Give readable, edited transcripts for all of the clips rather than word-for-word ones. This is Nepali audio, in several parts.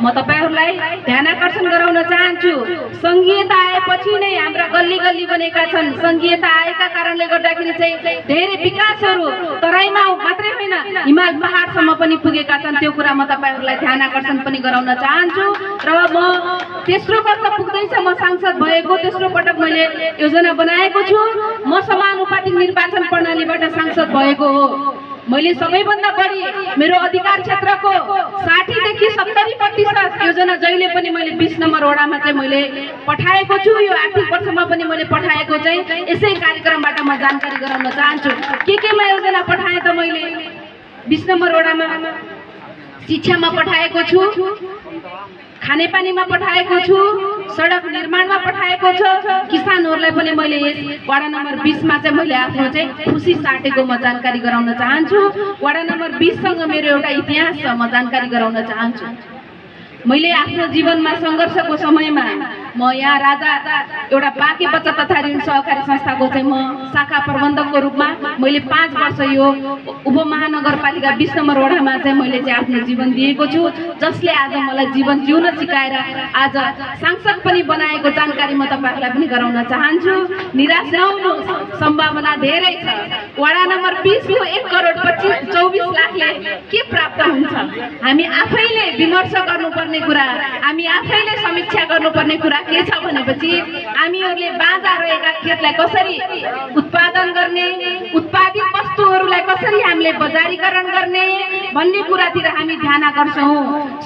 म तपाईहरुलाई ध्यानाकर्षण गराउन चाहन्छु। संघीयता आएपछि नै हाम्रा गल्ली गल्ली बनेका छन्। संघीयता आएका कारणले गर्दाखेरि चाहिँ धेरै विकासहरू तराईमा मात्रै होइन हिमाल पहाडसम्म पनि पुगेका छन्। त्यो कुरा म तपाईहरुलाई ध्यानाकर्षण पनि गराउन चाहन्छु। र म तेस्रो वर्ष पुग्दैछ म सांसद भएको, तेस्रो पटक मैले योजना बनाएको छु। म समानुपातिक निर्वाचन प्रणालीबाट सांसद भएको हो। मैले सबैभन्दा बढी मेरो अधिकार क्षेत्रको 60 देखि 70% योजना जहिले पनि मैले 20 नम्बर वडामा चाहिँ मैले पठाएको छु। यो आर्थिक वर्षमा पनि मैले पठाएको चाहिँ यसै कार्यक्रमबाट म जानकारी गराउन चाहन्छु। केमा योजना पठाए त मैले 20 नम्बर वडामा शिक्षामा पठाएको छु, खानेपानीमा पठाएको छु, सडक निर्माणमा पठाएको छु। किसानहरूलाई पनि मैले यस वडा नम्बर 20 मा चाहिँ मैले आफ्नो चाहिँ खुसी साटेको म जानकारी गराउन चाहन्छु। वडा नम्बर 20 सँग मेरो एउटा इतिहास छ, म जानकारी गराउन चाहन्छु। मैले आफ्नो जीवनमा संघर्षको समयमा म यहाँ राजा एउटा बाँके बचत तथा ऋण सहकारी संस्थाको चाहिँ म शाखा प्रबन्धकको रूपमा मैले 5 वर्ष यो उपमहानगरपालिका 20 नम्बर वडामा चाहिँ मैले चाहिँ आफ्नो जीवन दिएको छु, जसले आज मलाई जीवन जिउन सिकाएर आज सांसद पनि बनाएको जानकारी म तपाईहरुलाई पनि गराउन चाहन्छु। निराश नहुनु, सम्भावना धेरै छ। वडा नम्बर 20 को 1,24,00,000ले के प्राप्त हुन्छ? हामी आफैले विमर्श गर्नुपर्ने कुरा, हामी आफैले समीक्षा गर्नुपर्ने कुरा के छ भनेपछि हामीहरूले बाँझा रहेका खेतलाई कसरी उत्पादन गर्ने, उत्पादित वस्तुहरूलाई कसरी हामीले बजारीकरण गर्ने भन्ने कुरातिर हामी ध्यान आकर्षौं।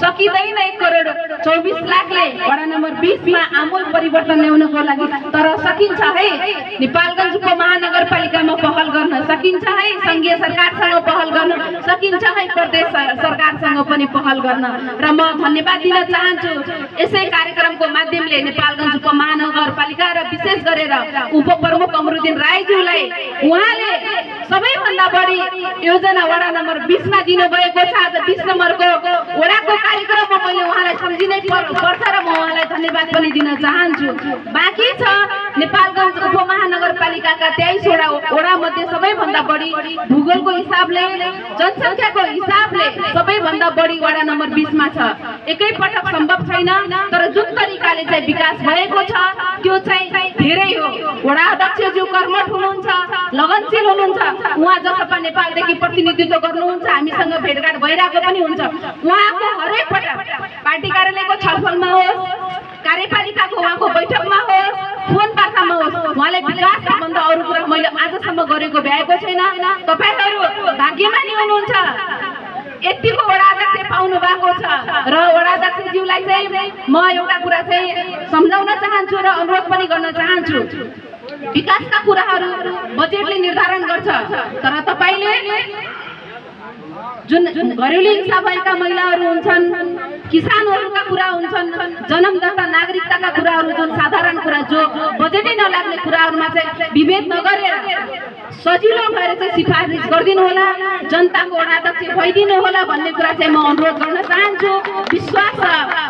सकिँदैन 1,24,00,000ले वडा नम्बर 20 मा आमूल परिवर्तन ल्याउनको लागि, तर सकिन्छ है। नेपालगञ्ज उपमहानगरपालिकामा पहल गर्न सकिन्छ है, संघीय सरकारसँग पहल गर्न सकिन्छ है, प्रदेश सरकारसँग पनि पहल गर्न। र म धन्यवाद दिन चाहन्छु यसै कार्यक्रमको माध्यमले नेपालगञ्ज उपमहानगरपालिका र विशेष गरेर उपप्रमुख अमरुद्दिन राईज्यूलाई उहाँले सबैभन्दा बढी योजना वडा नम्बर 20 मा दिनुभएको छ। आज 20 नम्बरको वडाको कार्यक्रममा मैले उहाँलाई सम्झिनै पर्छ र म उहाँलाई धन्यवाद पनि दिन चाहन्छु। बाँकी छ नेपालगञ्ज उपमहानगरपालिकाका 23 वडा मध्ये सबैभन्दा बढी भूगोलको हिसाबले, जनसङ्ख्याको हिसाबले सबैभन्दा बढी वडा नम्बर 20 मा छ। एकै पटक सम्भव छैन, तर जुन तरिकाले चाहिँ विकास भएको छ त्यो चाहिँ धेरै हो। वडा अध्यक्षज्यू कर्मठ हुनुहुन्छ, लगनशील हुनुहुन्छ। उहाँ जसपा नेपालदेखि प्रतिनिधित्व गर्नुहुन्छ, हामीसँग भेटघाट भइरहेको पनि हुन्छ। उहाँको हरेक पटक पार्टी कार्यालयको छलफलमा होस्, कार्यपालिकाको उहाँको बैठकमा होस्, फोन वार्तामा होस्, उहाँले विकास सम्बन्ध अरू कुरा मैले आजसम्म गरेको भ्याएको छैन। तपाईहरु भाग्यमानी हुनुहुन्छ, यतिको वडा अध्यक्ष पाउनु भएको छ। र वडा अध्यक्षज्यूलाई चाहिँ म एउटा कुरा चाहिँ सम्झाउन चाहन्छु र अनुरोध पनि गर्न चाहन्छु। विकासका कुराहरू बजेटले निर्धारण गर्छ, तर तपाईले जुन घरेलु हिंसा भएका महिलाहरू हुन्छन्, किसानहरूका कुरा हुन्छन्, जन्मदाता नागरिकताका कुराहरू, जुन साधारण कुरा जो बजेटै नलाग्ने कुराहरूमा चाहिँ विभेद नगरेर सजिलो भएर चाहिँ सिफारिस गरिदिनु होला, जनताको वडा अध्यक्ष भइदिनु होला भन्ने कुरा चाहिँ म अनुरोध गर्न चाहन्छु। विश्वास छ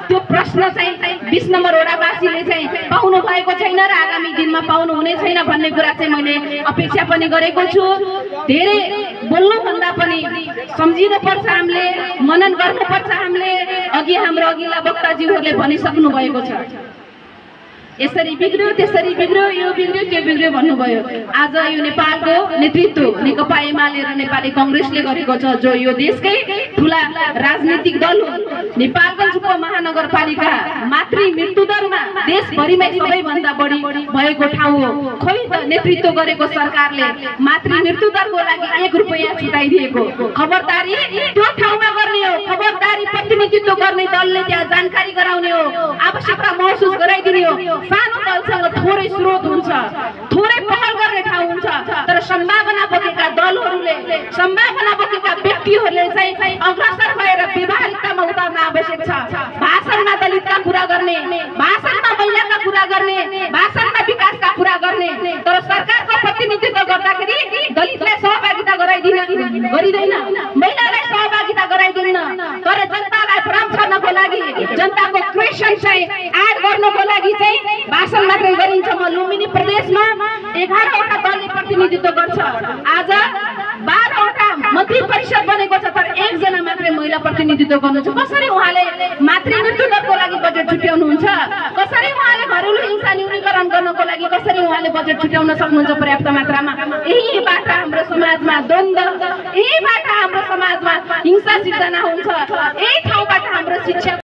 त्यो प्रश्न चाहिँ 20 नम्बर वडावासीले चाहिँ पाउनु भएको छैन र आगामी दिनमा पाउनु हुने छैन भन्ने कुरा चाहिँ मैले अपेक्षा पनि गरेको छु। धेरै बोल्नु भन्दा पनि सम्झिनु पर्छ, हामीले मनन गर्नुपर्छ। हामीले अघि हाम्रो अघिल्ला वक्ताजीहरूले भनिसक्नु भएको छ, यसरी बिग्रियो त्यसरी बिग्रियो, यो बिग्रियो त्यो बिग्रियो भन्नुभयो। आज यो नेपालको नेतृत्व नेकपा एमाले र नेपाली कांग्रेसले गरेको छ, जो यो देशकै ठूला राजनीतिक दल हो। नेपालगञ्ज उपमहानगरपालिका मातृ मृत्यु दरमा देशभरिमै सबैभन्दा बढी भएको ठाउँ हो। खोइ त नेतृत्व गरेको सरकारले मातृ मृत्यु दरको लागि 1 रुपैयाँ छुटाइदिएको। खबरदारी त्यो ठाउँमा गर्ने हो, खबरदारी प्रतिनिधित्व गर्ने दलले त्यहाँ जानकारी गराउने हो, आवश्यकता महसुस गराइदिने हो। सानो दलसँग थोरै स्रोत हुन्छ, थोरै पहल गर्ने ठाउँ हुन्छ, तर सम्भावना बोकेका दलहरूले, सम्भावना बोकेका व्यक्तिहरूले चाहिँ अग्रसर भएर व्यवहारिकतामा उतार्न आवश्यक छ। भाषणमा दलितका कुरा गर्ने, भाषणमा महिलाका कुरा गर्ने, भाषणमा विकासका कुरा गर्ने, तर सरकारको प्रतिनिधित्व गर्दाखेरि दलितलाई सहभागिता गरिँदैन, महिलालाई सहभागिता गराइदिन्न। तर जनतालाई भ्रम छर्नको लागि, जनताको क्वेसन चाहिँ एड गर्नको लागि चाहिँ भाषण मात्रै गरिन्छ। म लुम्बिनी प्रदेशमा 11वटा दलले प्रतिनिधित्व गर्छ। आज 12वटा मन्त्री परिषद बनेको छ, तर 1 जना मात्रै महिला प्रतिनिधित्व गर्नुहुन्छ। कसरी उहाँले मातृ मृत्यु घरेलु हिंसा न्यूनीकरण गर्नको लागि कसरी उहाँले बजेट छुट्याउन सक्नुहुन्छ पर्याप्त मात्रामा? यहीबाट हाम्रो समाजमा द्वन्द्व, यहीबाट हाम्रो समाजमा हिंसा सिर्जना हुन्छ, यही ठाउँबाट हाम्रो शिक्षा